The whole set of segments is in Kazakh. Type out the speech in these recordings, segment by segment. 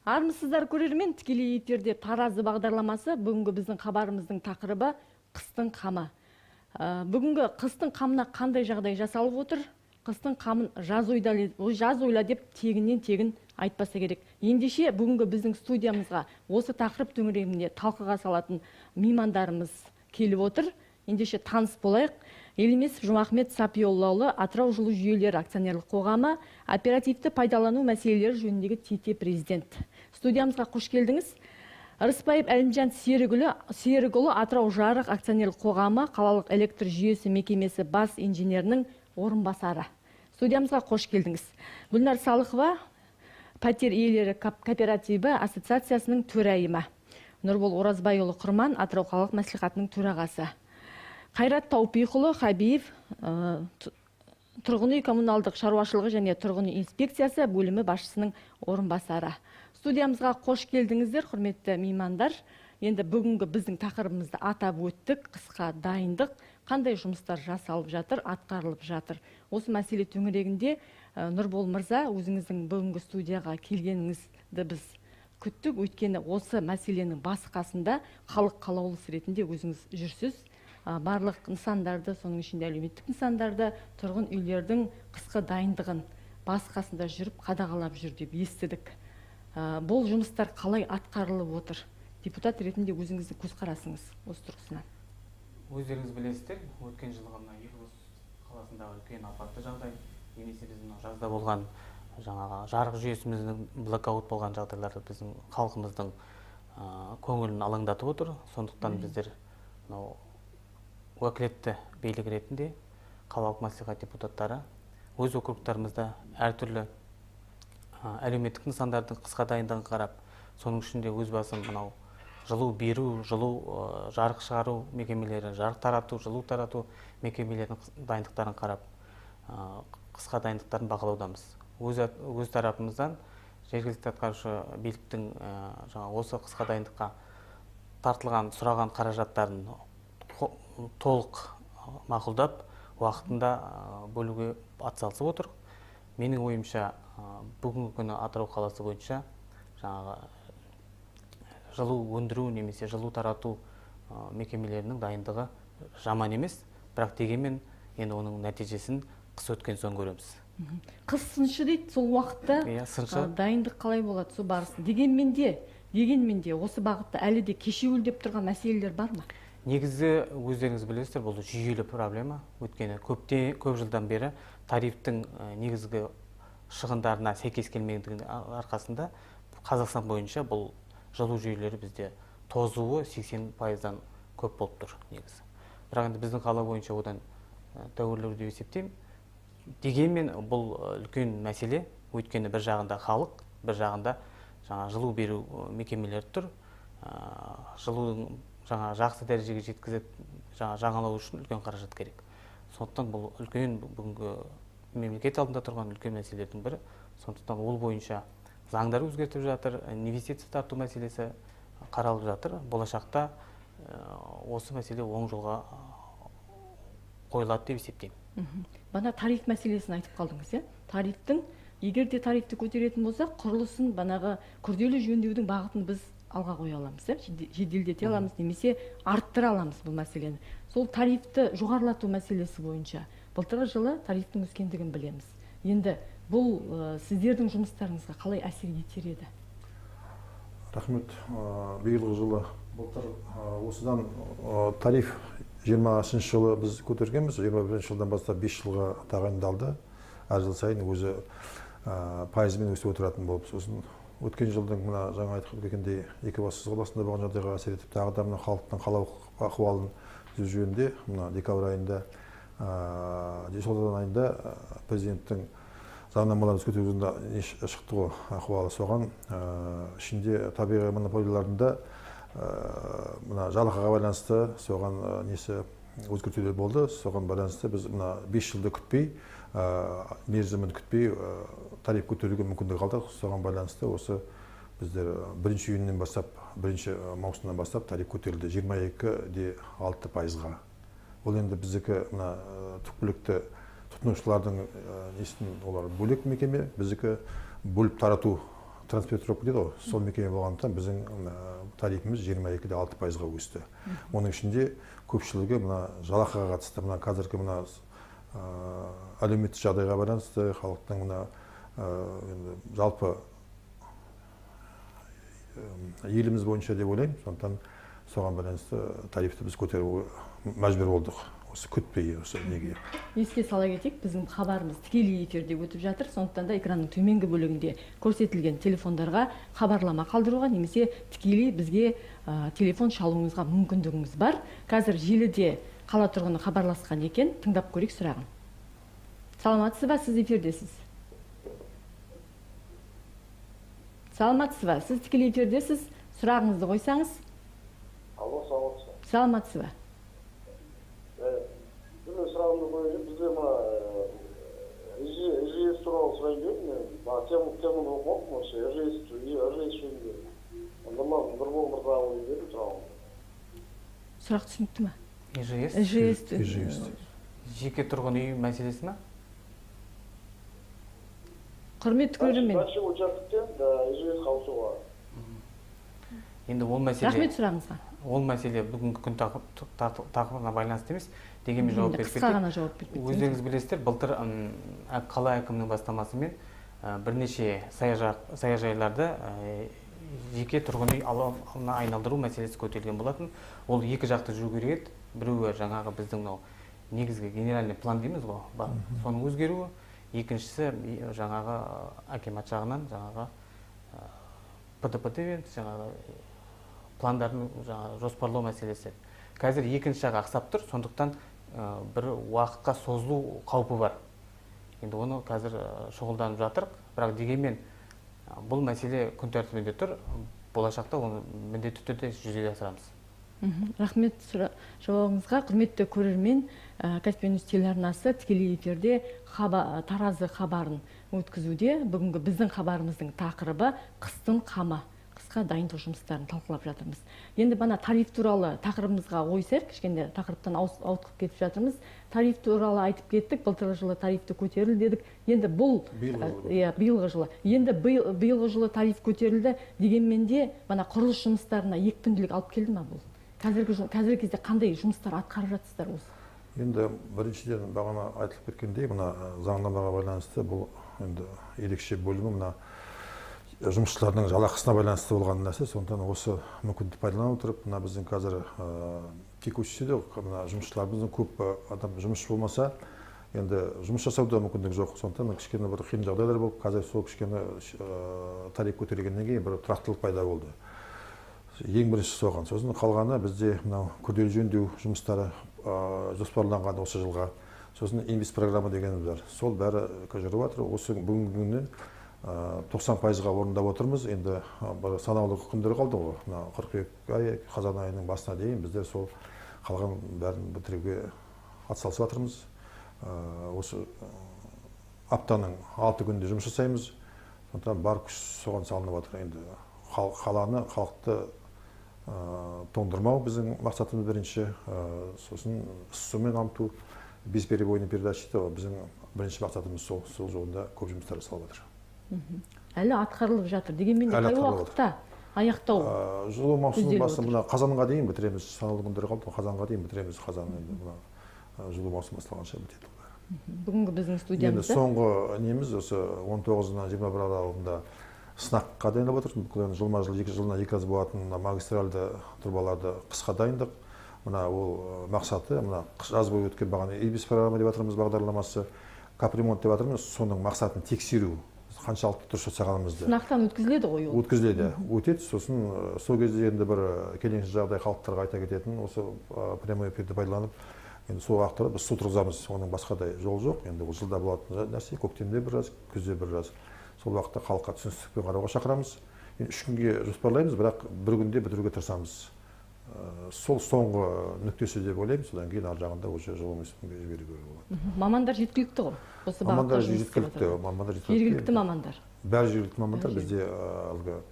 Армысыздар көрермен, тікелей эфирде Таразы бағдарламасы. Бүгінгі біздің хабарымыздың тақырыбы қыстың қамы. Бүгінгі қыстың қамына қандай жағдай жасалып отыр? Қыстың қамын жаз ойла деп тегіннен тегін айтпаса керек. Ендеше бүгінгі біздің студиямызға осы тақырып төңірегінде талқыға салатын меймандарымыз келіп отыр. Ендеше таныс болайық. Елемесов Жұмахмет Сапиоллаұлы, Атырау жылу жүйелері акционерлік қоғамы оперативті пайдалану мәселелері жөніндегі ТТ президент. Студиямызға қош келдіңіз. Ырысбаев Әлімжан Серікұлы, Атырау жарық акционерлік қоғамы қалалық электр жүйесі мекемесі бас инженерінің орынбасары. Студиямызға қош келдіңіз. Гүлнар Салықова, пәтер иелері кооперативі ассоциациясының төрайымы. Нұрбол Оразбайұлы Құрман, Атырау қалалық мәслихатының төрағасы. Қайрат Таупиқұлы Хабиев, тұрғын үй коммуналдық шаруашылығы және тұрғын үй инспекциясы бөлімі басшысының орынбасары. Студиямызға қош келдіңіздер, құрметті меймандар. Енді бүгінгі біздің тақырыбымызды атап өттік, қысқа дайындық, қандай жұмыстар жасалып жатыр, атқарылып жатыр. Осы мәселе төңірегінде Нұрбол мырза, өзіңіздің бүгінгі студияға келгеніңізді біз күттік. Өйткені осы мәселенің басы қасында халық қалаулысы ретінде өзіңіз жүрсіз. Барлық нысандарды, соның ішінде әлеуметтік нысандарды, тұрғын үйлердің қысқы дайындығын бас қасында жүріп қадағалап жүр деп естідік. Бұл жұмыстар қалай атқарылып отыр? Депутат ретінде өзіңіздің көзқарасыңыз осы тұрғысынан. Өздеріңіз білесіздер, өткен жылғы мына Екібастұз қаласындағы үлкен апатты жағдай, немесе біздің жазда болған жаңағы жарық жүйесіміздің блокаут болған жағдайлары біздің халқымыздың көңілін алаңдатып отыр. Сондықтан біздер мынау уәкілетті билік ретінде қалалық мәслихат депутаттары өз округтарымызда әртүрлі әлеуметтік нысандардың қысқа дайындығын қарап, соның ішінде өз басым мынау жылу беру, жылу жарық шығару мекемелері, жарық тарату, жылу тарату мекемелерінің дайындықтарын қарап, қысқа дайындықтарын бақылаудамыз. Өз тарапымыздан жергілікті атқарушы биліктің жаңа осы қысқа дайындыққа тартылған, сұраған қаражаттарын толық мақұлдап, уақытында бөлуге атсалысып отыр. Менің ойымша, бүгінгі күні Атырау қаласы бойынша жаңағы жылу өндіру немесе жылу тарату мекемелерінің дайындығы жаман емес, бірақ дегенмен енді оның нәтижесін қыс өткен соң көреміз. Қыс сыншы дейді, сол уақытта дайындық қалай болады, сол барысын. Дегенмен де осы бағытта әлі де кешеуілдеп тұрған мәселелер бар ма? Негізі өздеріңіз білесіздер, бұл жүйелі проблема. Өйткені көп жылдан бері тарифтің негізгі шығындарына сәйкес келмегендігінің арқасында Қазақстан бойынша бұл жылу жүйелері бізде тозуы 80%-дан көп болып тұр негізі. Бірақ енді біздің қала бойынша одан тәуірлеу деп есептеймін. Дегенмен бұл үлкен мәселе, өйткені бір жағында халық, бір жағында жаңа жылу беру мекемелері тұр. Жылудың жаңа жақсы дәрежеге жеткізіп, жаңа жаңалау үшін үлкен қаражат керек. Сондықтан бұл үлкен бүгінгі мемлекет алдында тұрған үлкен мәселелердің бірі. Сондықтан ол бойынша заңдар өзгертіп жатыр, инвестиция тарту мәселесі қаралып жатыр. Болашақта осы мәселе оң жолға қойылады деп есептеймін. Бана тариф мәселесін айтып қалдыңыз, иә? Тарифтің, егер де тарифті көтеретін болсақ, құрылысын банағы күрделі жөндеудің бағытын біз алға қоя аламыз, жеделдете аламыз, немесе арттыра аламыз бұл мәселені. Сол тарифті жоғарылату мәселесі бойынша былтырғы жылы тарифтің өскендігін білеміз. Енді бұл сіздердің жұмыстарыңызға қалай әсер етер еді? Рахмет. Биылғы жылы былтыр осыдан тариф 20 жылы біз көтергенбіз, 21 жылдан бастап 5 жылға тағайындалды. Әр жыл сайын өзі пайызымен өсіп отыратын болып, сосын өткен жылдың мына жаңа айтып кеткендей Екібастұз қаласында болған жағдайға әсер етіп, тағы да мына халықтың қалау ахуалын түзу жөнінде мына декабрь айында, желтоқсан айында президенттің заңнамаларын өзгерту жөнінде шықты ғой ахуалы. Соған ішінде табиғи монополияларында мына жалақыға байланысты соған несі өзгертулер болды. Соған байланысты біз мына 5 жылды күтпей, мерзімін күтпей тариф көтеруге мүмкіндік алдық. Соған байланысты осы біздер 1 июньнен бастап 1 маусымнан бастап тариф көтерілді 22,6%-ға. Ол енді біздікі мына түпкілікті тұтынушылардың несін, олар бөлек мекеме, біздікі бөліп тарату транспортировка дейді ғой, сол мекеме болғандықтан біздің тарифіміз 22,6%-ға өсті. Оның ішінде көпшілігі мына жалақыға қатысты, мына қазіргі мына әлеуметтік жағдайға байланысты, халықтың мына енді жалпы еліміз бойынша деп ойлаймын, сондықтан соған байланысты тарифті біз көтеруге мәжбүр болдық, осы күтпей, осы неге. Еске сала кетейік, біздің хабарымыз тікелей эфирде өтіп жатыр, сондықтан да экранның төменгі бөлігінде көрсетілген телефондарға хабарлама қалдыруға немесе тікелей бізге телефон шалуыңызға мүмкіндігіңіз бар. Қазір желіде қала тұрғыны хабарласқан екен, тыңдап көрейік сұрағын. Саламатсыз ба, сіз эфирдесіз? Саламатсыз ба, сіз тікелей эфирдесіз, сұрағыңызды қойсаңыз. Алло, саламатсыз ба? Саламатсыз ба? Мен сұрағымды қояйын, бізде мына ИЖС туралы сұрайын деп едім мен. Теманы оқымаппын вообще, ИЖС жөнінде. Нұрбол мырзаға қойып едім сұрағымды. Сұрақ түсінікті ме? ИЖС? ИЖС. Жеке тұрғын үй мәселесі ме? Құрметті көрермен. Дача участоктен ИЖС ауысуға. Енді ол мәселе. Рахмет сұрағыңызға. Ол мәселе бүгінгі күн тақырыбына байланысты емес, дегенмен жауап беріп кетейік. Қысқа ғана жауап беріп кетсеңіз. Өздеріңіз білесіздер, былтыр қала әкімінің бастамасымен бірнеше саяжайларды жеке тұрғын үй алабына айналдыру мәселесі көтерілген болатын. Ол екі жақты жүру керек еді. Біреуі жаңағы біздің мынау негізгі генеральный план дейміз ғой, соның өзгеруі. Екіншісі жаңағы акимат жағынан жаңағы ПДП деп жаңағы пландарын жаңағы жоспарлау мәселесі. Қазір екінші жағы ақсап тұр, сондықтан бір уақытқа созылу қаупі бар. Енді оны қазір шұғылданып жатырық, бірақ дегенмен бұл мәселе күн тәртібінде тұр, болашақта оны міндетті түрде жүзеге асырамыз. Рахмет жауабыңызға. Құрметті көрермен, Каспий Ньюс телеарнасы тікелей эфирде Таразы хабарын өткізуде. Бүгінгі біздің хабарымыздың тақырыбы қыстың қамы. Қысқа дайындық жұмыстарын талқылап жатырмыз. Енді бана тариф туралы тақырыбымызға ойсақ, кішкене тақырыптан ауытқып кетіп жатырмыз. Тариф туралы айтып кеттік, былтырғы жылы тарифті көтерілді дедік. Енді бұл биылғы жылы. Енді биылғы жылы тариф көтерілді дегенмен де бана құрылыс жұмыстарына екпінділік алып келді ма бұл? Қазіргі кезде қандай жұмыстар атқарып жатсыздар осы? Енді біріншіден бағана айтылып кеткендей, мына заңнамаға байланысты бұл енді ерекше бөлімі мына жұмысшылардың жалақысына байланысты болған нәрсе, сондықтан осы мүмкіндікті пайдалана отырып, мына біздің қазір текущий де мына жұмысшыларымыздың көп адам жұмысшы болмаса, енді жұмыс жасауда мүмкіндік жоқ, сондықтан кішкене бір қиын жағдайлар болып, қазір сол кішкене тариф көтерілгеннен кейін бір тұрақтылық пайда болды. Ең бірінші соған. Сосын қалғаны бізде мынау күрделі жөндеу жұмыстары жоспарланған осы жылға. Сосын инвест программа дегеніміз бар. Сол бәрі жүріп жатыр. Осы бүгінгі күні 90%-ға орындап отырмыз. Енді бір санаулы күндер қалды ғой. Мына қыркүйек айы, қазан айының басына дейін біздер сол қалған бәрін бітіруге атсалысып жатырмыз. Осы аптаның 6 күнінде жұмыс жасаймыз. Сондықтан бар күш соған салынып жатыр. Енді қаланы, халықты тоңдырмау біздің мақсатымыз бірінші, сосын сумен қамту, бесперебойный передача біздің бірінші мақсатымыз сол, сол жолында көп жұмыстар жасалып жатыр. Әлі атқарылып жатыр. Дегенмен де қай уақытта аяқтау? Жылу маусымының басы мына қазанға дейін бітіреміз. Санаулы күндер қалды, қазанға дейін бітіреміз. Қазан енді мына жылу маусымы басталғанша бітеді. Бүгінгі біздің студиямызда енді соңғы неміз осы 19-нан 21 аралығында сынаққа дайындап отырмыз. Бүкіл жылма жыл, екі жылына екі раз болатын магистральды трубаларды қысқа дайындық. Мына ол мақсаты, мына жаз бойы өткен бағана ИБИС программа деп жатырмыз, бағдарламасы, капремонт деп жатырмыз, соның мақсатын тексеру. Қаншалықты дұрыс жасағанымызды. Сынақтан өткізіледі ғой ол. Өткізіледі, өтеді. Сосын сол кезде енді бір келеңсіз жағдай халықтарға айта кететін, осы прямой эфирді пайдаланып, енді сол уақытта біз су тұрғызамыз, оның басқадай жол жоқ. Енді ол жылда болатын нәрсе, көктемде бір раз, күзде бір раз. Сол уақытта халыққа түсіністікпен қарауға шақырамыз. Енді 3 күнге жоспарлаймыз, бірақ бір күнде бітіруге тырысамыз. Сол соңғы нүктесі деп ойлаймын, содан кейін ар жағында уже жылу маусымына жіберуге болады. Мамандар жеткілікті ғой? Осы мамандар жеткілікті, мамандар жеткілікті. Жергілікті мамандар. Бәрі жергілікті мамандар. Бізде әлгі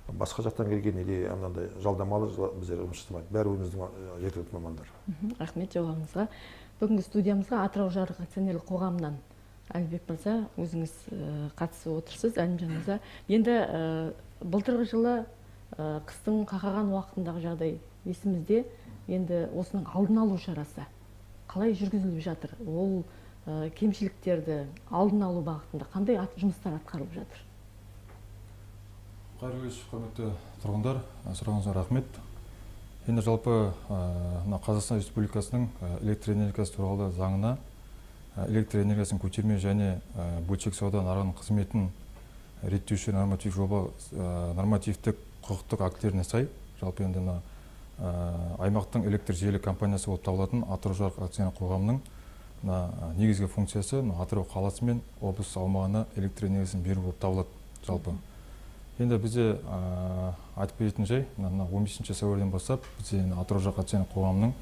Басқа жақтан келген или мынандай жалдамалы біздер жұмыс жасамайды. Бәрі өзіміздің жергілікті мамандар. Рахмет жауабыңызға. Бүгінгі студиямызға Атырау жарық акционерлік қоғамынан Әлібек мырза, өзіңіз қатысып отырсыз, Әлімжан мырза. Енді былтырғы жылы қыстың қақаған уақытындағы жағдай есімізде. Енді осының алдын алу шарасы қалай жүргізіліп жатыр? Ол кемшіліктерді алдын алу бағытында қандай жұмыстар атқарылып жатыр? Қайырлы кеш, құрметті тұрғындар, сұрағыңызға рахмет. Енді жалпы мына Қазақстан Республикасының электр энергиясы туралы заңына электр энергиясын көтерме және бөлшек сауда нарығының қызметін реттеуші нормативтік жоба нормативтік құқықтық актілеріне сай жалпы енді мына аймақтың электр желі компаниясы болып табылатын Атырау жарық акционерлік қоғамының мына негізгі функциясы мына Атырау қаласы мен облыс аумағына электр энергиясын беру болып табылады жалпы. Енді бізде айтып кететін жай, мына 15 сәуірден бастап бізде Атырау жарық акционерлік қоғамының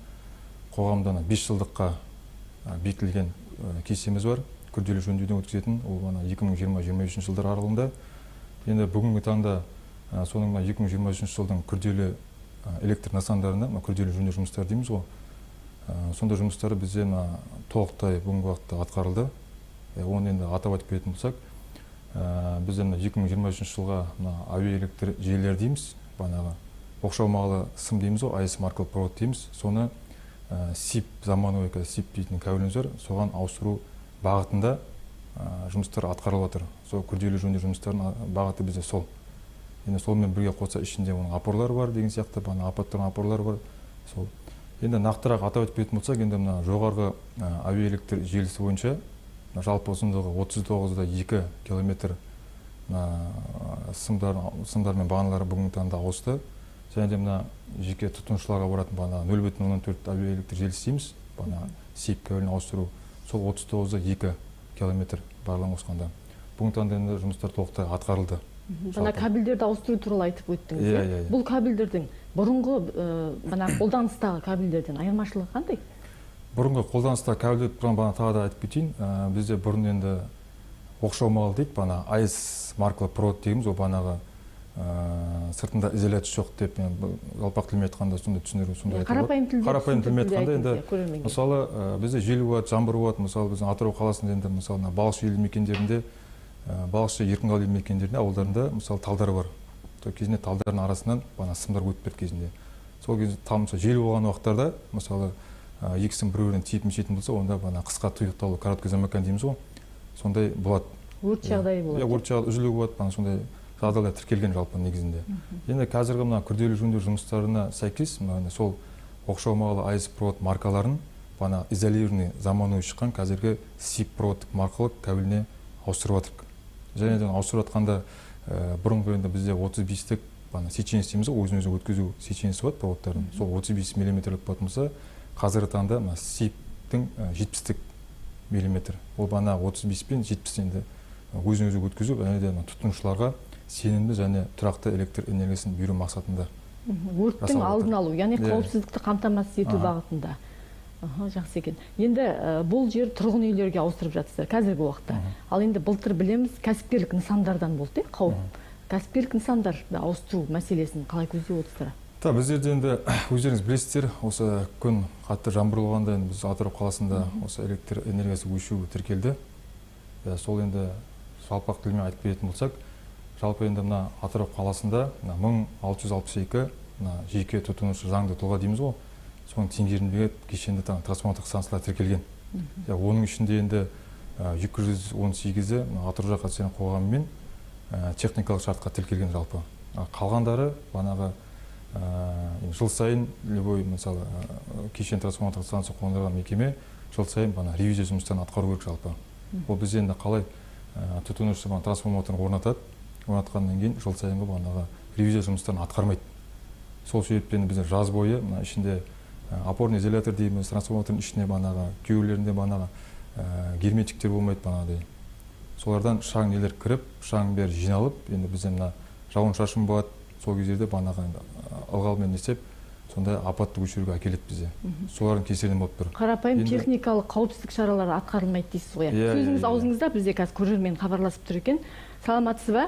қоғамда 5 жылдыққа бекітілген кестеміз бар, күрделі жөндеуден өткізетін, ол ана 2020-2023 жылдар аралығында. Енді бүгінгі таңда соның мына 2023 жылдың күрделі электр нысандарында күрделі жөндеу жұмыстары дейміз ғой. Сондай жұмыстары бізде мына толықтай бүгінгі уақытта атқарылды. Оны енді атап айтып кететін болсақ, бізде мына 2023 жылға мына әуе электр желілері дейміз, бағанағы оқшаумалы сым дейміз ғой, АЭС маркалы провод дейміз, соны СИП, заманауи СИП дейтін кабеліміз бар, соған ауыстыру бағытында жұмыстар атқарылып жатыр. Сол күрделі жөндеу жұмыстарының бағыты бізде сол. Енді сонымен бірге қоса ішінде оның опорлары бар деген сияқты, бағана апаттардың опорлары бар. Сол. Енді нақтырақ атап өтіп кететін болсақ, енді мына жоғарғы әуе электр желісі бойынша жалпы ұзындығы 39,2 километр сымдар мен бағаналары бүгінгі таңда ауысты. Және де мына жеке тұтынушыларға баратын бағана 0,4 әуе электр желісі дейміз, бағана СИП кабелін ауыстыру, сол 39,2 километр барлығын қосқанда. Бүгінгі таңда енді жұмыстар толықтай атқарылды. Жаңа кабельдерді ауыстыру туралы айтып өттіңіз. Иә. Бұл кабельдердің бұрынғы мына қолданыстағы кабельдерден айырмашылығы қандай? Бұрынғы қолданыстағы кабельдер туралы бағана тағы да айтып кетейін. Бізде бұрын енді оқшаумалы дейді, бағана АЭС маркалы провод дейміз, ол бағанағы сыртында изоляция жоқ деп мен жалпақ тілмен айтқанда сондай түсіндіру, сондай айтуға болады. Қарапайым тілмен айтқанда енді мысалы бізде жел болады, жаңбыр болады, мысалы біздің Атырау қаласында енді мысалы мына Балықшы елді мекендерінде, Балықшы Еркінқала елді мекендерінде ауылдарында мысалы талдар бар. Сол кезінде талдардың арасынан бағана сымдар өтіп берді кезінде. Сол кезде тал мысалы жел болған уақыттарда мысалы екі сым бір-біріне тиіп мешетін болса, онда бағана қысқа тұйықталу, короткий замыкание дейміз ғой, сондай болады. Өрт жағдайы болады. Иә, өрт жағдайы үзілу болады, бағана сондай жағдайлар тіркелген жалпы негізінде. Енді қазіргі мына күрделі жөндеу жұмыстарына сәйкес мына сол оқшаумалы АЭС провод маркаларын бағана изолированный заманауи шыққан қазіргі СИП проводтық маркалы кабеліне ауыстырып жатырмыз. Және де ауыстырып жатқанда бұрынғы енді бізде 35-тік бағана сечение дейміз ғой, өзін өзі өткізу сечениесі болады проводтардың. Сол 35 миллиметрлік болатын болса, қазіргі таңда мына СИП-тің 70-тік миллиметр. Ол бағана 35 пен 70 енді өзін өзі өткізу және де тұтынушыларға сенімді және тұрақты электр энергиясын беру мақсатында. Өрттің алдын алу, яғни қауіпсіздікті қамтамасыз ету бағытында. Жақсы екен. Енді бұл жер тұрғын үйлерге ауыстырып жатсыздар қазіргі уақытта. Ал енді былтыр білеміз, кәсіпкерлік нысандардан болды, қауіп. Кәсіпкерлік нысандарды ауыстыру мәселесін қалай көздеп отырсыздар? Біздерде енді өздеріңіз білесіздер, осы күн қатты жаңбыр болғанда енді біз Атырау қаласында осы электр энергиясы өшуі тіркелді. Сол енді жалпақ тілмен айтып кететін болсақ, жалпы енді мына Атырау қаласында 1662 мына жеке тұтынушы заңды тұлға дейміз ғой, соның теңгерімдегі кешенді трансформаторлық станциялар тіркелген. Оның ішінде енді 218-і Атырау жарық акционерлік қоғамымен техникалық шартқа тіркелген жалпы. Қалғандары бағанағы жыл сайын любой мысалы кешенді трансформаторлық станция қондырған мекеме жыл сайын бағана ревизия жұмыстарын атқару керек жалпы. Ол бізде енді қалай тұтынушы трансформаторын орнатады, орнатқаннан кейін жыл сайынғы бағанағы ревизия жұмыстарын атқармайды. Сол себептен бізде жаз бойы мына ішінде опорный изолятор дейміз, трансформатордың ішіне бағанағы күйеулерінде бағанағы герметиктер болмайды бағанағыдай. Солардан шаң нелер кіріп, шаң бәрі жиналып, енді бізде мына жауын шашын болады, сол кездерде бағанағы ылғалмен есеп сондай апатты өшіруге әкеледі бізде. Солардың кесірінен болып тұр. Қарапайым техникалық қауіпсіздік шаралары атқарылмайды дейсіз ғой. Сөзіңіз аузыңызда, бізде қазір көрермен хабарласып тұр екен. Саламатсыз ба?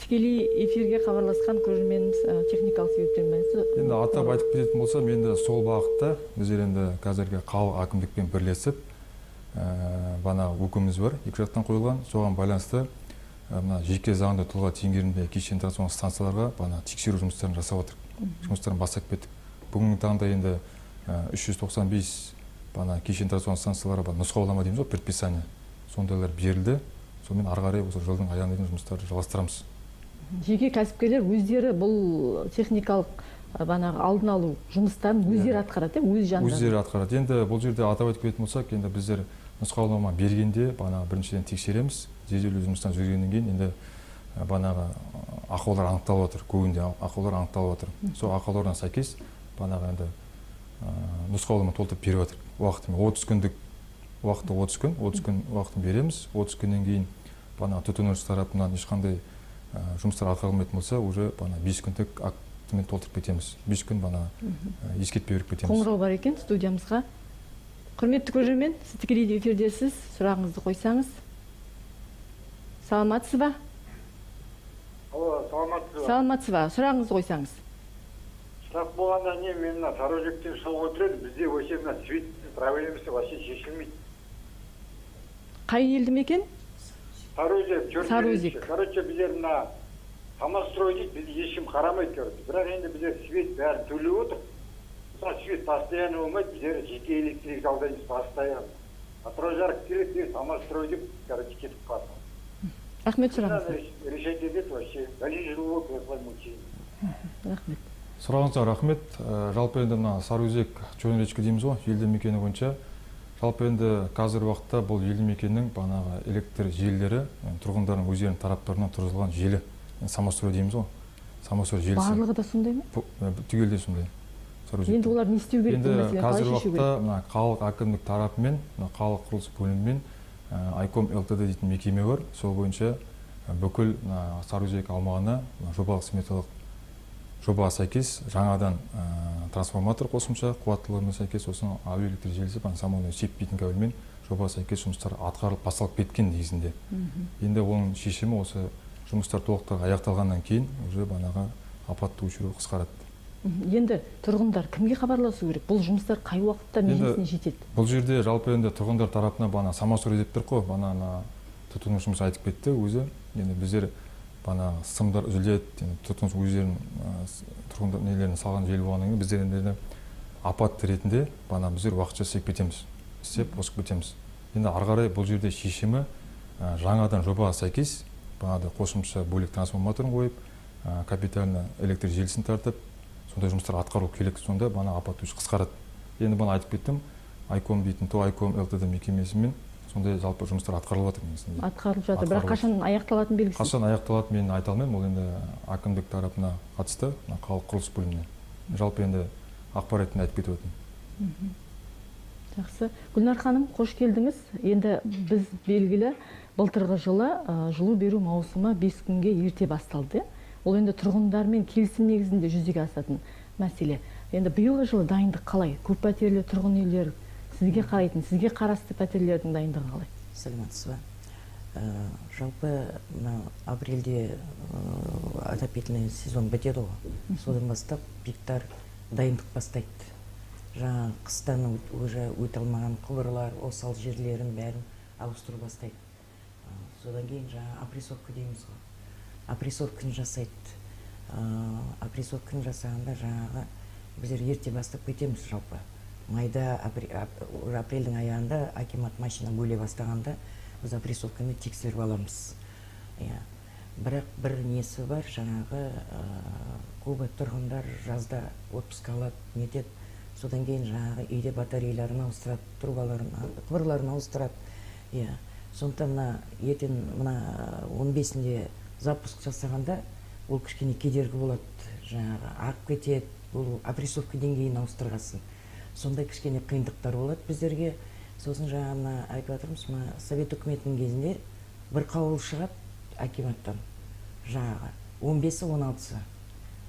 Тікелей эфирге хабарласқан көрерменіміз техникалық себептермен байланысты. Енді атап айтып кететін болсам, енді сол бағытта біздер енді қазіргі қалалық әкімдікпен бірлесіп, бана өкіміміз бар, екі жақтан қойылған, соған байланысты мына жеке заңды тұлға теңгерімде кешенді трансформациялық станцияларға бана тексеру жұмыстарын жасап жатырмыз. Жұмыстарын бастап кеттік. Бүгінгі таңда енді 395 бана кешенді трансформациялық станцияларға бана нұсқаулама дейміз ғой, предписание, сондайлар берілді. Сонымен ары қарай осы жылдың аяғына дейін жұмыстарды жалғастырамыз. Жеке кәсіпкерлер өздері бұл техникалық банағы алдын алу жұмыстарын өздері атқарады, өз жандары. Өздері атқарады. Енді бұл жерде атап айтып кететін болсақ, енді біздер нұсқаулама бергенде бана біріншіден тексереміз, зерделеу жұмыстарын жүргеннен кейін енді банағы ақаулар анықталып отыр, көбінде ақаулар анықталып отыр. Сол ақауларына сәйкес банағы енді нұсқаулама толтырып беріп жатыр. Уақытымен 30 күндік уақыты 30 күн, 30 күн уақытын береміз. 30 күннен кейін бана тұтынушы тарапынан ешқандай жұмыстар атқарылмайтын болса, уже бана 5 күндік актімен толтырып кетеміз. 5 күн бана ескертпе беріп кетеміз. Қоңырау бар екен студиямызға. Құрметті көрермен, сіз тікелей эфирдесіз, сұрағыңызды қойсаңыз. Саламатсыз ба? Алло, саламатсыз ба? Саламатсыз ба? Сұрағыңызды қойсаңыз. Сұрақ болғанда не, мен мына Сарыөзектен шығып отыр едім. Бізде вообще мына свет проблемасы вообще шешілмейді. Қай елді мекен? Сарыөзек. Сарыөзек. Короче, біздер мына самострой дейді, бізді ешкім қарамайды, короче. Бірақ енді біздер свет бәрін төлеп отыр. Мысалы, свет постоянно болмайды, біздер жеке электрик жалдаймыз постоянно. Атырау жарық келеді, деп самострой деп, короче, кетіп қалды. Рахмет сұрағыңызға. Решать етеді вообще. Бәлен жыл болды осылай мучение. Рахмет. Сұрағыңызға рахмет. Жалпы енді мына Сарыөзек, Черная речка дейміз ғой, елді мекені бойынша. Жалпы енді қазіргі уақытта бұл елді мекеннің банағы электр желілері тұрғындардың өздерінің тараптарынан тұрғызылған желі, самострой дейміз ғой. Самострой желісі. Барлығы да сондай ма? Түгелдей сондай. Енді олар не істеу керек? Енді қазіргі уақытта мына қалалық әкімдік тарапымен, мына қалалық құрылыс бөлімімен Айком ЛТД дейтін мекеме бар. Сол бойынша бүкіл Сарыөзек аумағына жобалық сметалық жобаға сәйкес жаңадан трансформатор қосымша қуаттылығына сәйкес, сосын әуе электр желісі заманауи сеппейтін кабельмен жобаға сәйкес жұмыстар атқарылып басталып кеткен негізінде. Енді оның шешімі осы жұмыстар толықтай аяқталғаннан кейін уже банағы апатты өшіру қысқарады. Енді тұрғындар кімге хабарласу керек? Бұл жұмыстар қай уақытта межесіне жетеді? Бұл жерде жалпы енді тұрғындар тарапынан бана самострой деп тұр қой, бана тұтынушымыз айтып кетті өзі. Енді біздер бана сымдар үзіледі, енді тұтынушы өздерінің тұрғындар нелерін салған желі болғаннан кейін біздер енді апат ретінде бана біздер уақытша істеп кетеміз, істеп қосып кетеміз. Енді ары қарай бұл жерде шешімі жаңадан жобаға сәйкес бағанағыдай қосымша бөлек трансформаторын қойып, капитально электр желісін тартып, сондай жұмыстар атқару керек. Сонда бана апат қысқарады. Енді бана айтып кеттім, Айком дейтін то Айком ЛТД мекемесімен сондай жалпы жұмыстар атқарылып жатыр негізінде. Атқарылып жатыр, бірақ қашан аяқталатыны белгісіз. Қашан аяқталады мен айта алмаймын, ол енді әкімдік тарапына қатысты, қалалық құрылыс бөліміне. Жалпы енді ақпар ретінде айтып кетіп отырмын. Жақсы. Гүлнар ханым, қош келдіңіз. Енді біз белгілі былтырғы жылы жылу беру маусымы 5 күнге ерте басталды. Ол енді тұрғындармен келісім негізінде жүзеге асатын мәселе. Енді биылғы жылы дайындық қалай? Көп пәтерлі тұрғын үйлер, сізге қарайтын, сізге қарасты пәтерлердің дайындығы қалай? Саламатсыз ба? Жалпы мына апрельде отопительный сезон бітеді ғой. Содан бастап пиктар дайындық бастайды. Жаңа қыстан уже өте алмаған құбырлар, осал жерлерін бәрін ауыстыру бастайды. Содан кейін жаңа опрессовка дейміз ғой. Опрессовканы жасайды. Опрессовканы жасағанда жаңағы біздер ерте бастап кетеміз жалпы. Майда, апрельдің аяғында акимат машина бөле бастағанда біз опрессовканы тексеріп аламыз. Бірақ бір несі бар, жаңағы көбі тұрғындар жазда отпуск алады, нетеді. Содан кейін жаңағы үйде батареяларын ауыстырады, трубаларын, құбырларын ауыстырады. Сондықтан мына ертең мына 15-інде запуск жасағанда ол кішкене кедергі болады, жаңағы ағып кетеді, бұл опрессовка деңгейін ауыстырғасын. Сондай кішкене қиындықтар болады біздерге. Сосын жаңа мына айтып жатырмыз, мына Совет үкіметінің кезінде бір қаулы шығады акиматтан, жаңағы 15-і, 16-сы.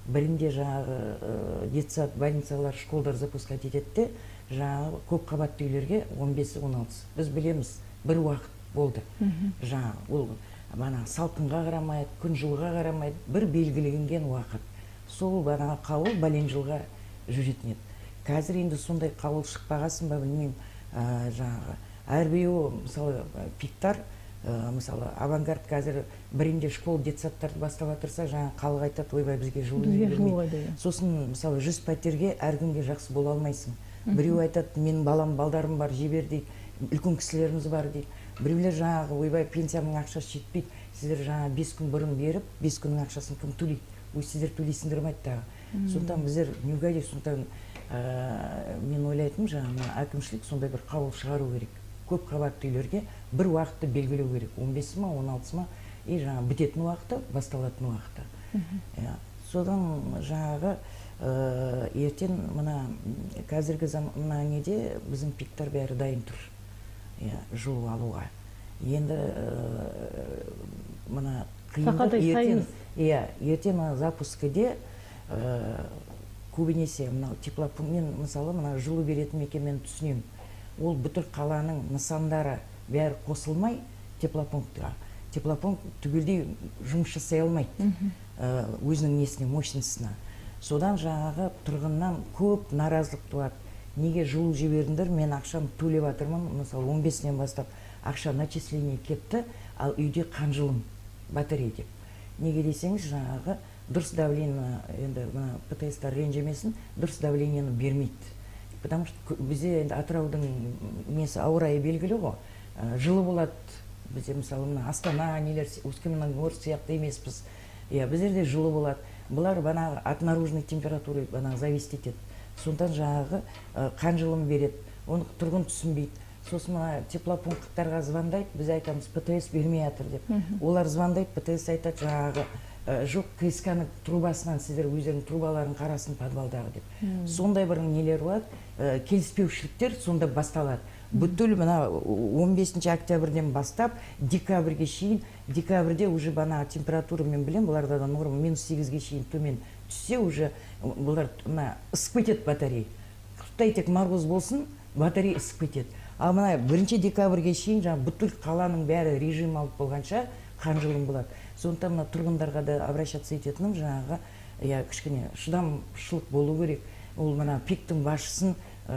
Бірінде жаңағы детсад, больницалар, школдар запускать етеді де, жаңағы көп қабатты үйлерге 15-і, 16-сы. Біз білеміз, бір уақыт болды. Жаңағы ол Бана салқынға қарамайды, күн жылға қарамайды, бір белгіленген уақыт. Сол бана қаулы бәлен жылға жүретін еді. Қазір енді сондай қаулы шықпағасын ба білмеймін, жаңағы әрбіреуі, мысалы, пиктар, мысалы, Авангард қазір бірінде школ, детсадтарды бастап жатырса, жаңа халық айтады, ойбай, бізге жылу бермейді. Сосын, мысалы, 100 пәтерге әркімге жақсы бола алмайсың. Біреу айтады, менің балам, балдарым бар, жібер дейді, үлкен кісілеріміз бар дейді. Біреулер жаңағы, ойбай, пенсиямның ақшасы жетпейді, сіздер жаңа 5 күн бұрын беріп, 5 күннің ақшасын кім төлейді? Ой, сіздер төлейсіңдер ме тағы. Сондықтан біздер не угоди, сондықтан мен ойлайтыным, жаңа әкімшілік сондай бір қаулы шығару керек. Көп қабатты үйлерге бір уақытты белгілеу керек. 15 ма, 16 ма, и жаңа бітетін уақыты, басталатын уақыты. Содан жаңағы ертең мына қазіргі мына неде біздің пиктар бәрі дайын тұр. Жылу алуға. Енді мына қиындық ертең, ертең мына запускіде көбінесе мынау теплопункт, мен мысалы мына жылу беретін мекемені түсінемін. Ол бүткіл қаланың нысандары бәрі қосылмай теплопунктқа. Теплопункт түгелдей жұмыс жасай алмайды өзінің несіне, мощностына. Содан жаңағы тұрғыннан көп наразылық туады. Неге жылу жібердіңдер, мен ақшаны төлеп жатырмын, мысалы 15-нен бастап ақша начисление кетті, ал үйде қанжылым батарея деп. Неге десеңіз, жаңағы дұрыс давление, енді мына ПТС-тар ренжімесін, дұрыс давлениені бермейді. Потому что бізде енді Атыраудың несі, ауа райы белгілі ғой, жылы болады. Бізде мысалы мына Астана, нелер, Өскеменогорск сияқты емеспіз. Иә, біздерде жылы болады. Бұлар бана от наружной температуры бана зависит етеді. Сондықтан жаңағы қан жылым береді, оны тұрғын түсінбейді. Сосын мына теплопункттарға звондайды, біз айтамыз ПТС бермей жатыр деп. Олар звондайды, ПТС айтады жаңағы жоқ, КСК-ның трубасынан сіздер өздерінің трубаларын қарасын подвалдағы деп. Сондай бір нелер болады, келіспеушіліктер сонда басталады. Бүткіл мына 15 октябрьден бастап декабрьге шейін, декабрьде уже бана температура, мен білем, бұларда да норма -8-ге шейін төмен түссе, уже бұлар мына ысып кетеді батарея. Құттай тек мороз болсын, батарея ысып кетеді. Ал мына 1 декабрьге шейін жаңа бүткіл қаланың бәрі режим алып болғанша қанжылым болады. Сондықтан мына тұрғындарға да обращаться ететінім жаңағы, иә, кішкене шыдамшылық болу керек. Ол мына пиктің басшысын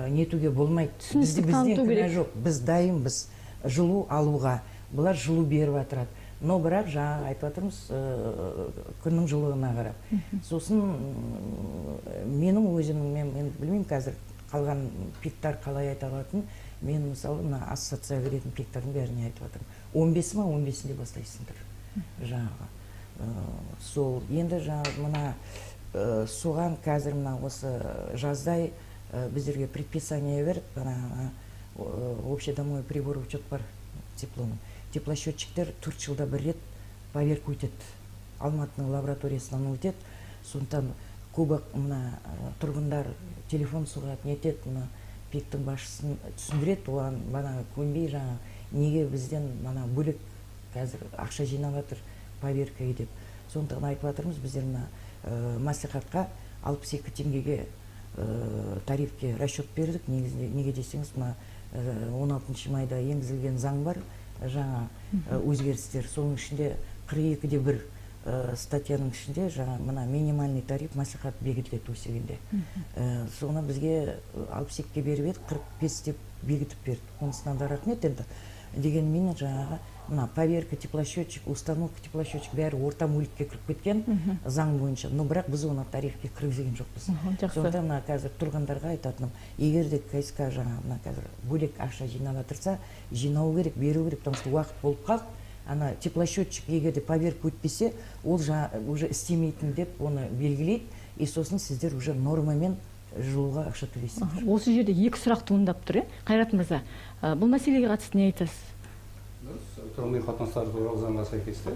нетуге болмайды. Бізден кінә жоқ, біз дайынбыз жылу алуға. Бұлар жылу беріп жатырады. Но бірақ жаңа айтып жатырмыз, күннің жылылығына қарап. Сосын менің өзімнің, мен білмеймін қазір қалған пиктар қалай айта алатын, мен мысалы мына ассоциация беретін пиктардың бәріне айтып жатырмын. 15 ма, 15-інде бастайсыңдар. Жаңағы. Сол енді жаңа мына соған қазір мына осы жаздай біздерге предписание берді, ана общедомовой прибор учет бар теплоның. Теплосчетчиктер 4 жылда бір рет поверка өтеді. Алматының лабораториясынан өтеді. Сондықтан көбі мына тұрғындар телефон соғады, нетеді, мына пиктің басшысын түсіндіреді, оған бана көнбей жаңа неге бізден мана бөлек қазір ақша жинап жатыр поверкаға деп. Сондықтан айтып жатырмыз, біздер мына мәслихатқа 62 теңгеге тарифке расчет бердік. Негізінде неге десеңіз, мына 16 майда енгізілген заң бар, жаңа өзгерістер. Соның ішінде 42.1 статьяның ішінде жаңа мына минимальный тариф мәслихат бекітіледі өсегенде. Соны бізге 62-ге беріп еді, 45 деп бекітіп берді. Онысынан да рахмет енді. Дегенмен жаңағы мына поверка, теплосчетчик, установка теплосчетчик бәрі орта мүлікке кіріп кеткен заң бойынша. Но бірақ біз оны тарифке кіргізген жоқпыз. Сондықтан мына қазір тұрғындарға айтатыным, егер де КСК жаңа мына қазір бөлек ақша жинап жатырса, жинау керек, беру керек, потому что уақыт болып қалды. Ана теплосчетчик егер де поверка өтпесе, ол уже істемейтін деп оны белгілейді, и сосын сіздер уже нормамен жылуға ақша төлейсіздер. Осы жерде екі сұрақ туындап тұр, Қайрат мырза, бұл мәселеге қатысты не айтасыз? Тұрғын үй қатынастары туралы заңға сәйкесте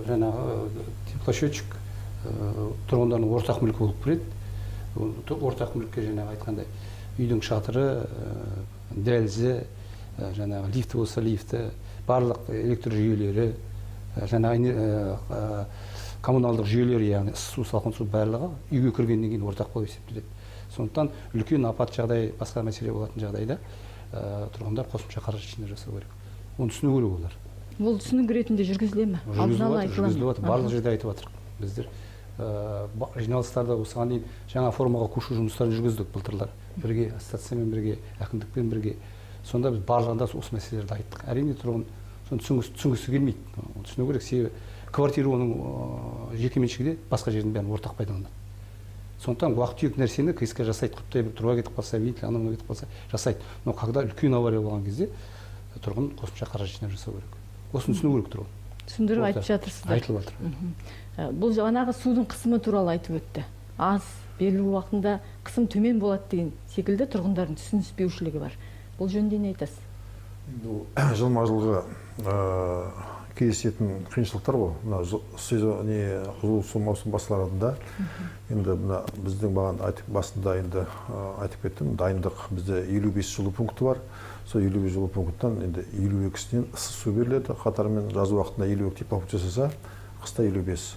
жаңағы теплосчетчик тұрғындардың ортақ мүлкі болып кіреді. Ортақ мүлікке жаңағы айтқандай үйдің шатыры, дәлізі, жаңағы лифті болса лифті, барлық электр жүйелері, жаңағы коммуналдық жүйелер, яғни ыссы су, салқын су барлығы үйге кіргеннен кейін ортақ болып есептеледі. Сондықтан үлкен апат жағдай, басқа мәселе болатын жағдайда тұрғындар қосымша қаражат жинау жасау керек. Оны түсіну керек олар. Бұл түсінік ретінде жүргізіле ме? Жүргізіліп жатыр, барлық жерде айтып жатыр. Біздер жиналыстарда осыған дейін жаңа формаға көшу жұмыстарын жүргіздік былтырлар. Бірге, ассоциациямен бірге, әкімдікпен бірге. Сонда біз барлығында осы мәселелерді айттық. Әрине тұрғын соны түсінгісі келмейді. Түсіну керек, себебі квартира оның жеке меншігінде, басқа жердің бәрін ортақ пайдаланады. Сондықтан уақ-түйек нәрсені КСК жасайды, құттай бір труба кетіп қалса, вентиль анау мынау кетіп қалса жасайды. Но когда үлкен авария болған кезде тұрғын қосымша қаражат жинап жасау керек. Осыны түсіну керек тұрғын. Түсіндіріп айтып жатырсыздар. Айтылып жатыр. Бұл жаңағы судың қысымы туралы айтып өтті. Аз берілу уақытында қысым төмен болады деген секілді тұрғындардың түсініспеушілігі бар. Бұл жөнінде не айтасыз? Енді жылма жылғы кездесетін қиыншылықтар ғой. Мына сезон не жылу су маусым басталарында енді мына біздің бағана айтып басында енді айтып кеттім, дайындық бізде 55 жылу пункті бар. Сол 52 жылу пункттан енді 52-сінен ыссы су беріледі. Қатарымен жаз уақытында 52 теплопункт жасаса, қыста 55.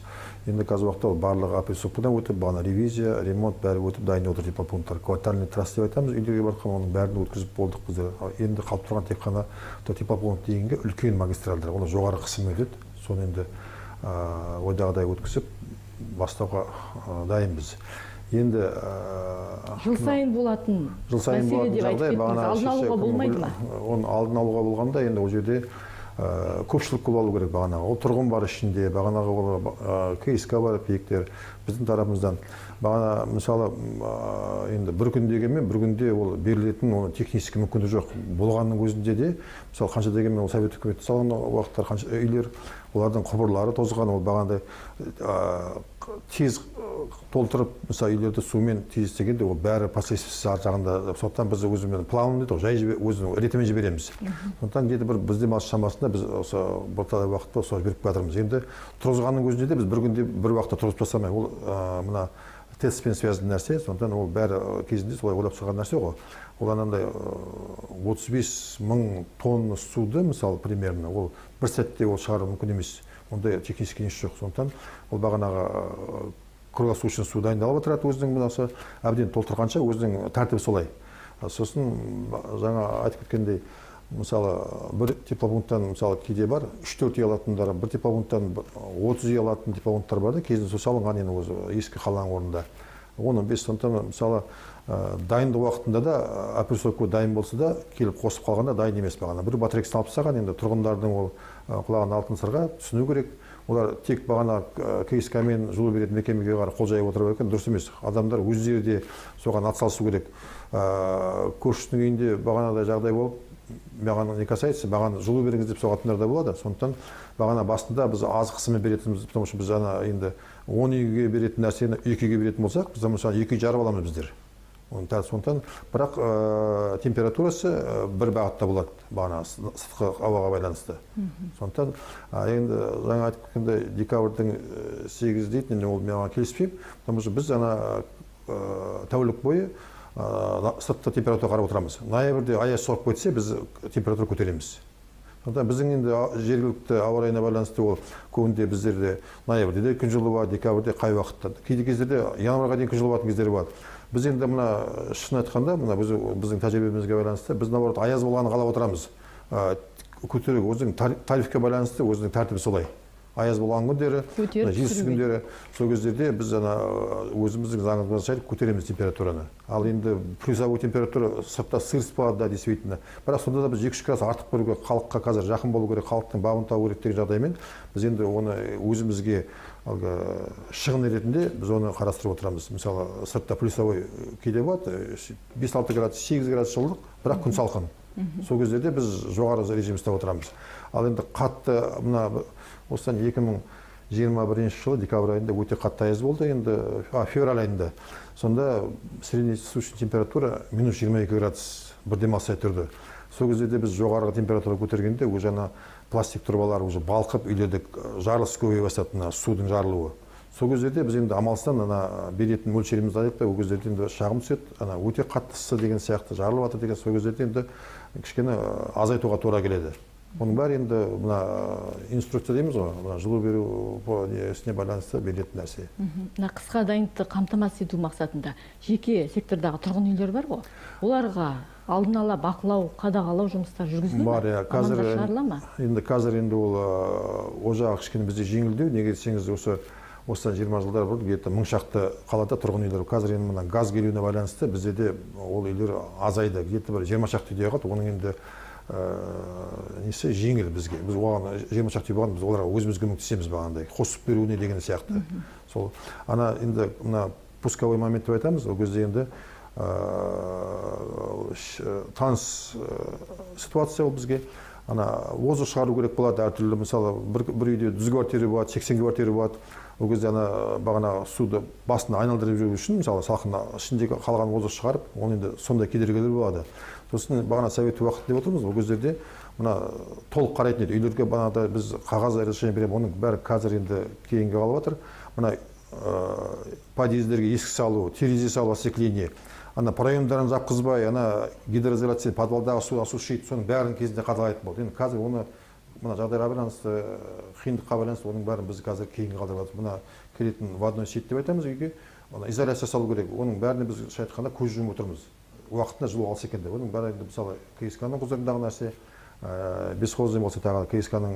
Енді қазір уақытта ол барлығы опрессовкадан өтіп, бағана ревизия, ремонт бәрі өтіп дайын отыр теплопункттар. Квартальный трасс деп айтамыз, үйлерге барған оның бәрін өткізіп болдық біздер. Енді қалып тұрған тек қана теплопункт дегенге үлкен магистральдар, олар жоғары қысым өтеді. Соны енді ойдағыдай өткізіп бастауға дайынбыз. Енді жыл сайын болатын мәселе деп айтып кеттіңіз, алдын алуға болмайды ма? Оны алдын алуға болғанда енді ол жерде көпшілік көп алу керек бағанағы. Ол тұрғын бар ішінде, бағанағы ол КСК бар, ПИКтер біздің тарапымыздан. Бағана мысалы енді бір күн дегенмен бір күнде ол берілетін оның технический мүмкіндігі жоқ. Болғанның өзінде де мысалы қанша дегенмен ол Совет үкіметі салған уақыттар қанша үйлер, олардың құбырлары тозған, ол бағанағыдай тез толтырып мысалы үйлерді сумен тез істегенде ол бәрі последствиясы ар жағында. Сондықтан біз өзіміздің план дейді ғой, жай өзінің ретімен жібереміз. Сондықтан где-то бір бізде шамасында біз осы бірталай уақытта солай жіберіп жатырмыз. Енді тұрғызғанның өзінде де біз бір күнде бір уақытта тұрғызып тастамай, ол мына тестпен связанды нәрсе, сондықтан ол бәрі кезінде солай ойлап шығарған нәрсе ғой. Ол анандай 35 мың тонна суды мысалы примерно ол бір сәтте ол шығару мүмкін емес. Ондай технический несі жоқ. Сондықтан ол бағанағы круглосуточный су дайындалып отырады өзінің мынасы әбден толтырғанша өзінің тәртібі солай. Сосын жаңа айтып кеткендей, мысалы бір теплопункттан мысалы кейде бар 3-4 үй алатындар, бір теплопункттан 30 үй алатын теплопункттар бар да, кезінде сол салынған енді өзі ескі қаланың орнында. 10-15 сондықтан мысалы дайындық уақытында да опрессовка дайын болса да келіп қосып қалғанда дайын емес бағана. Бір батарейкасын алып тастаған, енді тұрғындардың ол құлағына алтын сырға түсіну керек. Олар тек бағана КСК-мен жылу беретін мекемеге қарай қол жайып отыра берген дұрыс емес. Адамдар өздері де соған атсалысу керек. Көршісінің үйінде бағанадай жағдай болып, маған не касается, маған жылу беріңіз деп соғатындар да болады. Сондықтан бағана басында біз аз қысыммен беретінбіз, потому что біз ана енді 10 үйге беретін нәрсені 2 үйге беретін болсақ, біз мысалы 2 үй жарып аламыз біздер. Сондықтан бірақ температурасы бір бағытта болады, бағана сыртқы ауаға байланысты. Сондықтан енді жаңа айтып кеткендей декабрьдің 8 дейді, енді ол мен оған келіспеймін, потому что біз ана тәулік бойы сыртқы температура қарап отырамыз. Ноябрьде аяз соғып кетсе, біз температура көтереміз. Сондықтан біздің енді жергілікті ауа райына байланысты ол көбінде біздерде ноябрьде де күн жылы болады, декабрьде қай уақытта. Кейде кездерде январьға дейін күн жылы болатын кездері болады. Біз енді мына шын айтқанда, мына біздің тәжірибемізге байланысты біз наоборот аяз болғанын қалап отырамыз. Көтеру өзінің тарифке байланысты өзінің тәртібі солай. Аяз болған күндері, желсіз күндері, сол кездерде біз ана өзіміздің заңымызға сай көтереміз температураны. Ал енді плюсовой температура сыртта сырс болады да, действительно. Бірақ сонда да біз 2-3 градус артық беруге, халыққа қазір жақын болу керек, халықтың бабын табу керек деген жағдаймен біз енді оны өзімізге әлгі шығын ретінде біз оны қарастырып отырамыз. Мысалы, сыртта плюсовой кейде болады, 5-6 градус, 8 градус жылылық, бірақ күн салқын. Сол кездерде біз жоғары режим ұстап отырамыз. Ал енді қатты мына осыдан 2021 жылы декабрь айында өте қатты аяз болды, енді февраль айында. Сонда средний суточная температура минус 22 градус бір демалыс сай тұрды. Сол кездерде біз жоғарғы температура көтергенде уже ана пластик трубалар уже балқып үйлерде жарылыс көбейе бастады, мына судың жарылуы. Сол кездерде біз енді амалсыздан ана беретін мөлшерімізді азайтпай, ол кездерде енді шағым түседі, ана өте қатты ыссы деген сияқты жарылып жатыр деген, сол кездерде енді кішкене азайтуға тура келеді. Оның бәрі енді мына инструкция дейміз ғой, мына жылу беру несіне байланысты берілетін нәрсе. Мына қысқа дайындықты қамтамасыз ету мақсатында жеке сектордағы тұрғын үйлер бар ғой, оларға Алдын ала бақылау, қадағалау жұмыстары жүргізіле ме? Бар, иә. Қазір шығарыла ма? Енді қазір енді ол жағы кішкене бізде жеңілдеу. Неге десеңіз, осыдан 20 жылдар бұрын где-то 1000 шақты қалада тұрғын үйлер. Қазір енді мына газ келуіне байланысты бізде де ол үйлер азайды. Где-то бір 20 шақты үйде қалды. Оның енді несі жеңіл бізге. Біз оған 20 шақты үй болған, біз оларға өзіміз көмектесеміз бағанағыдай, қосып беруіне деген сияқты. Сол ана енді мына пусковой момент деп айтамыз. Ол кезде енді таныс ситуация ол бізге. Ана воздух шығару керек болады әртүрлі, мысалы бір үйде 100 квартира болады, 80 квартира болады. Ол кезде ана бағана суды басын айналдырып жүру үшін, мысалы салқын ішіндегі қалған воздух шығарып, оны енді сондай кедергілер болады. Сосын бағана совет уақыт деп отырмыз, ол кездерде мына толық қарайтын еді үйлерге, бағанағыдай біз қағаз разрешение береміз, оның бәрі қазір енді кейінге қалып жатыр. Мына подъездерге есік салу, терезе салу, остекление, ана проемдарын жапқызбай, ана гидроизоляция, подвалдағы су осушить, соның бәрін кезінде қадағалайтын болды. Енді қазір оны мына жағдайға байланысты, қиындыққа байланысты оның бәрін біз қазір кейінге қалдырып жатырмыз. Мына келетін водной сеть деп айтамыз үйге, ана изоляция салу керек. Оның бәріне біз шай айтқанда көз жұмып отырмыз. Уақытында жылу алса екен деп. Оның бәрі енді мысалы КСК-ның құзырындағы нәрсе, бесхозный болса тағы КСК-ның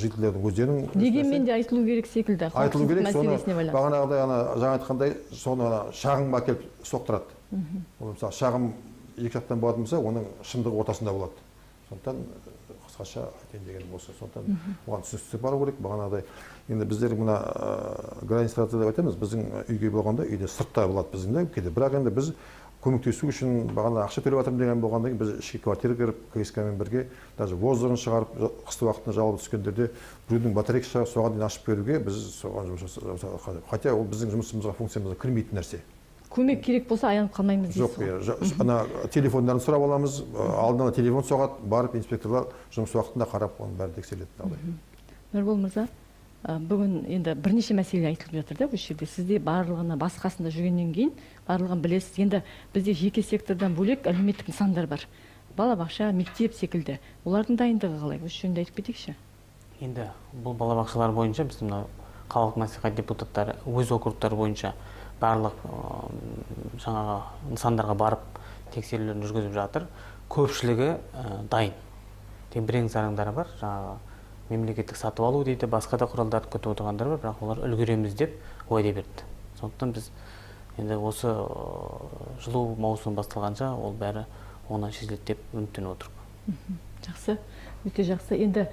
жительдердің өздерінің дегенмен де айтылу керек секілді. Айтылу керек, соны бағанағыдай ана жаңа айтқандай, соны ана шағымға келіп соқтырады. Ол мысалы шағым екі жақтан болатын болса, оның шындығы ортасында болады. Сондықтан қысқаша айтайын дегенім осы. Сондықтан оған түсіністік бару керек. Бағанағыдай енді біздер мына границада деп айтамыз, біздің үйге болғанда үйде сыртта болады біздің де кейде. Бірақ енді біз көмектесу үшін бағана ақша төлеп жатырмын деген болғаннан кейін біз ішке квартира кіріп, КСК-мен бірге даже воздухын шығарып, қысты уақытында жалып түскендерде біреудің батарейкасы шығарып, соған дейін ашып беруге біз соған жұмыс жасап, хотя ол біздің жұмысымызға, функциямызға кірмейтін нәрсе. Көмек керек болса аянып қалмаймыз дейсіз ғой. Жоқ, ана телефондарын сұрап аламыз, алдын ала телефон соғады, барып инспекторлар жұмыс уақытында қарап, оның бәрі тексеріледі. Нұрбол мырза, бүгін енді бірнеше мәселе айтылып жатыр да осы жерде. Сізде барлығына басқасында жүргеннен кейін барлығын білесіз. Енді бізде жеке сектордан бөлек әлеуметтік нысандар бар. Балабақша, мектеп секілді. Олардың дайындығы қалай? Осы жөнінде айтып кетейікші. Енді бұл балабақшалар бойынша біз мына қалалық мәслихат депутаттары өз округтары бойынша барлық жаңағы нысандарға барып тексерулерін жүргізіп жатыр. Көпшілігі дайын. Тек бірең-сараңдары бар. Жаңағы мемлекеттік сатып алу дейді, басқа да құралдарды күтіп отырғандар бар, бірақ олар үлгереміз деп уәде берді. Сондықтан біз енді осы жылу маусымы басталғанша ол бәрі оңынан шешіледі деп үміттеніп отырмыз. Жақсы, өте жақсы. Енді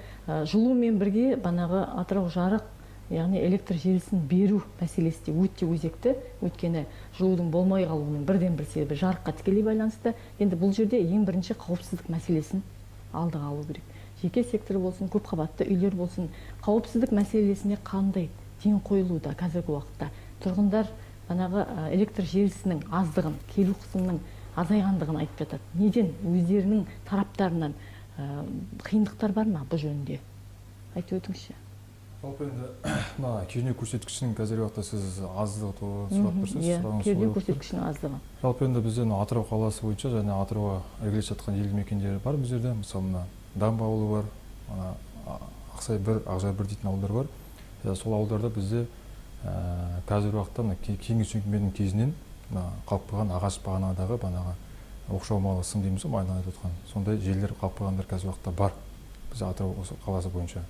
жылумен бірге банағы Атырау жарық, яғни электр желісін беру мәселесі де өте өзекті. Өйткені жылудың болмай қалуының бірден бір себебі жарыққа тікелей байланысты. Енді бұл жерде ең бірінші қауіпсіздік мәселесін алдыға алу керек. Жеке сектор болсын, көпқабатты үйлер болсын, қауіпсіздік мәселесіне қандай ден қойылуда қазіргі уақытта? Тұрғындар банағы электр желісінің аздығын, келу қысымының азайғандығын айтып жатады. Неден өздерінің тараптарынан қиындықтар бар ма бұл жөнінде? Айтып өтіңізші. Жалпы енді мына кернеу көрсеткішінің қазіргі уақытта сіз аздығы туралы сұрап тұрсыз. Кернеу көрсеткішінің аздығы. Жалпы енді бізде Атырау қаласы бойынша және Атырауға іргелес жатқан елді мекендері бар бұл жерде. Мысалы мына Дамба ауылы бар, ана Ақсай бір, Ақжар бір дейтін ауылдар бар. Сол ауылдарда бізде қазіргі уақытта мына кеңес үкіметінің кезінен мына қалып қойған ағаш бағанадағы бағанағы оқшаумалы сым дейміз ғой, майдан айтып отқан. Сондай желілер қалып қойғандар қазіргі уақытта бар бізде Атырау қаласы бойынша.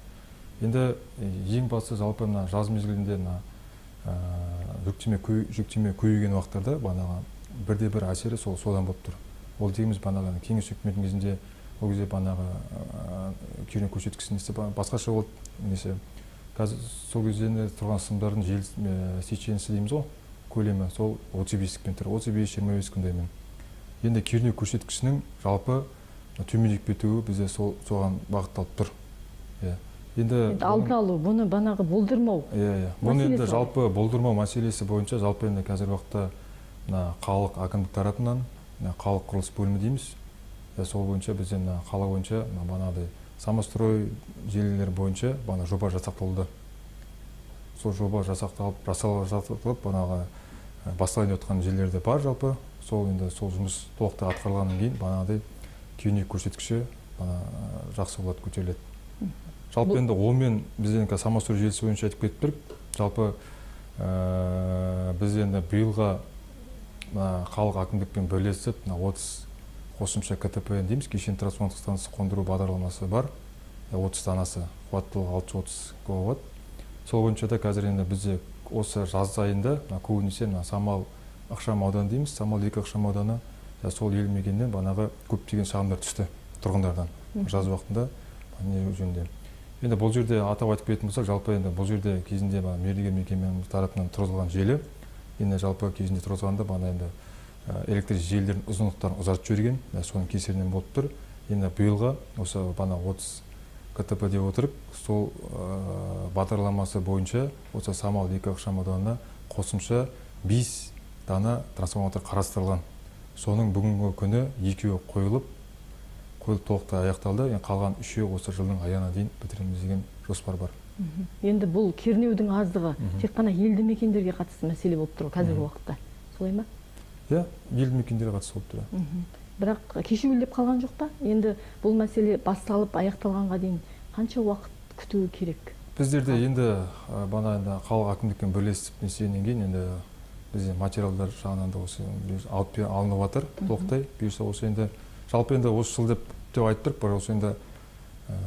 Енді ең бастысы жалпы мына жаз мезгілінде мына жүктеме көбейген уақыттарда бағанағы бірде бір әсері сол содан болып тұр. Ол дегеніміз бағанағы кеңес үкіметінің кезінде ол кезде бағанағы кернеу көрсеткіші несі басқаша болды, несі қазір сол кезде тұрған сымдардың жел сеченісі дейміз ғой, көлемі сол 35-пен тұр, 35-25 күндаймен. Енді кернеу көрсеткішінің жалпы төмендеп кетуі бізде сол соған бағытталып тұр. Енді алдын алу, бұны банағы болдырмау. Иә, бұны енді жалпы болдырмау мәселесі бойынша жалпы енді қазіргі уақытта мына қалалық әкімдік тарапынан, мына қалалық құрылыс бөлімі дейміз. Сол бойынша бізде мына қала бойынша мына бағанағыдай самострой желілері бойынша бағана жоба жасақталды. Сол жоба жасақталып, жасақталып бағанағы басталайын деп жатқан желілер де бар жалпы. Сол енді сол жұмыс толықтай атқарылғаннан кейін бағанағыдай кернеу көрсеткіші жақсы болады, көтеріледі. Жалпы енді онымен біз енді самострой желісі бойынша айтып кетіп тұрып, жалпы біз енді биылға халық әкімдікпен бірлесіп, мына қосымша КТП дейміз, кешенді трансформаторлық станция қондыру бағдарламасы бар. 30 данасы, қуаттылығы 630 киловатт. Сол бойынша да қазір енді бізде осы жаз айында көбінесе мына Самал ықшам ауданы дейміз, Самал 2 ықшам ауданы, сол елді мекеннен банағы көптеген шағымдар түсті тұрғындардан жаз уақытында не жөнінде. Енді бұл жерде атап айтып кететін болсақ, жалпы енді бұл жерде кезінде мердігер мекемеміз тарапынан тұрғызылған желі, енді жалпы кезінде тұрғызғанда бана енді электр желілерінің ұзындықтарын ұзартып жіберген, соның кесірінен болып тұр. Енді биылғы осы бана 30 КТП деп отырып, сол бағдарламасы бойынша осы Самал 2 ықшам ауданына қосымша 5 дана трансформатор қарастырылған. Соның бүгінгі күні 2-еуі қойылып толықтай аяқталды. Енді қалған 3-еуі осы жылдың аяғына дейін бітіреміз деген жоспар бар. Енді бұл кернеудің аздығы тек қана елді мекендерге қатысты мәселе болып тұр қазіргі уақытта. Солай ма? Иә, елді мекендерге қатысты болып тұр. Бірақ кешеуілдеп қалған жоқ па? Енді бұл мәселе басталып аяқталғанға дейін қанша уақыт күтуі керек? Біздерде енді бана енді халық әкімдікпен бірлесіп несиеннен кейін енді бізде материалдар жағынан да осы алып алынып жатыр толықтай. Бұйырса осы енді жалпы енді осы жыл деп айтып тұрып, бірақ осы енді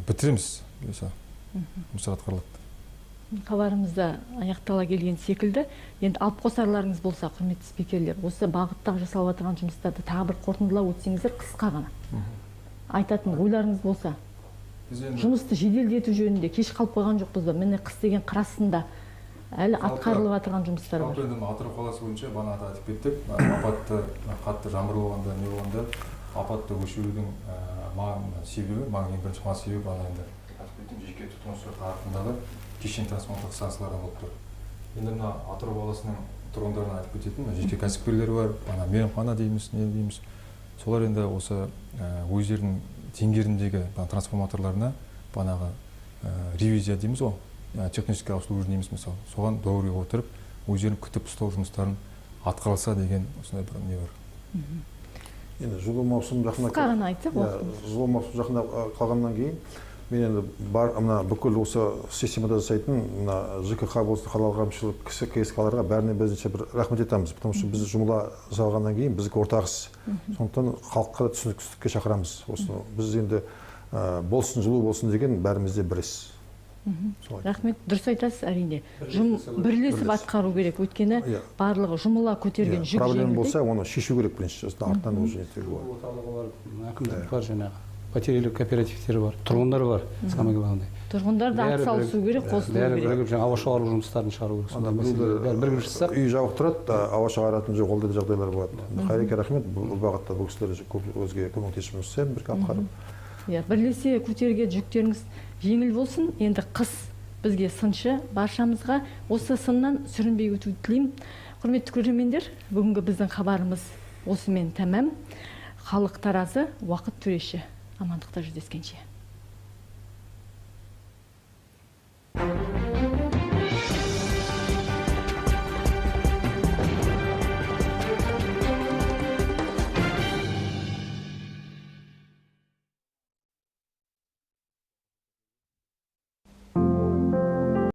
бітіреміз бұйырса. Жұмыстар атқарылады. Хабарымыз да аяқтала келген секілді. Енді алып қосарларыңыз болса, құрметті спикерлер, осы бағытта жасалып отырған жұмыстарды тағы бір қорытындылап өтсеңіздер, қысқа ғана. Айтатын ойларыңыз болса, жұмысты жеделдету жөнінде кеш қалып қойған жоқпыз ба? Міне қыс деген қыр астында әлі атқарылып жатқан жұмыстар бар. Жалпы енді Атырау қаласы бойынша бағана да айтып кеттік, апатты қатты жаңбыр болғанда, не болғанда апатты өшірудің себебі, ең бірінші себебі бағана енді айтып кеттім, жеке тұтынушылар тарапындағы кешенді трансформаторлық станциялардан болып тұр. Енді мына Атырау қаласының тұрғындарына айтып кететін жеке кәсіпкерлер бар, ана мейрамхана дейміз, не дейміз. Солар енді осы өздерінің теңгерімдегі трансформаторларына банағы ревизия дейміз ғой, техническое обслуживание дейміз мысалы, соған договорға отырып өздерін күтіп ұстау жұмыстарын атқарылса деген осындай бір не бар. Енді жылу маусымы жақындап, қысқа ғана айтсақ, жылу маусымы жақындап қалғаннан кейін мен енді бар мына бүкіл осы системада жасайтын мына ЖКХ болсын, қалалық әкімшілік, КСК-ларға бәріне біздіңше бір рахмет айтамыз, потому что біз жұмыла жасалғаннан кейін біздікі ортақ іс. Сондықтан халыққа да түсіністікке шақырамыз. Осыны біз енді болсын, жылу болсын деген бәрімізде бір іс. Рахмет, дұрыс айтасыз, әрине. Бірлесіп атқару керек, өйткені барлығы жұмыла көтерген жүк жеңілдей. Проблема болса, оны шешу керек бірінші, сосын артынан уже нетуге болады. Орталығы бар, әкімдік бар, жаңағы пәтерлі кооперативтері бар, тұрғындар бар, самое главное. Тұрғындар да атсалысу керек, қосылу керек. Бәрі бірігіп жаңа ауа шығару жұмыстарын шығару керек. Сонда мәселелер бәрі бірігіп шықсақ, үй жабық тұрады, ауа шығаратын жоқ, ондай да жағдайлар болады. Қайреке рахмет, бұл бағытта бұл кісілер көп өзге көмектесіп жұмыс істеп, бірге атқарып. Иә, бірлесе көтерген жүктеріңіз жеңіл болсын. Енді қыс бізге сыншы, баршамызға осы сыннан сүрінбей өтуді тілеймін. Құрметті көрермендер, бүгінгі біздің хабарымыз осымен тәмам. Халық таразы, уақыт төреші. Амандықта жүздескенше.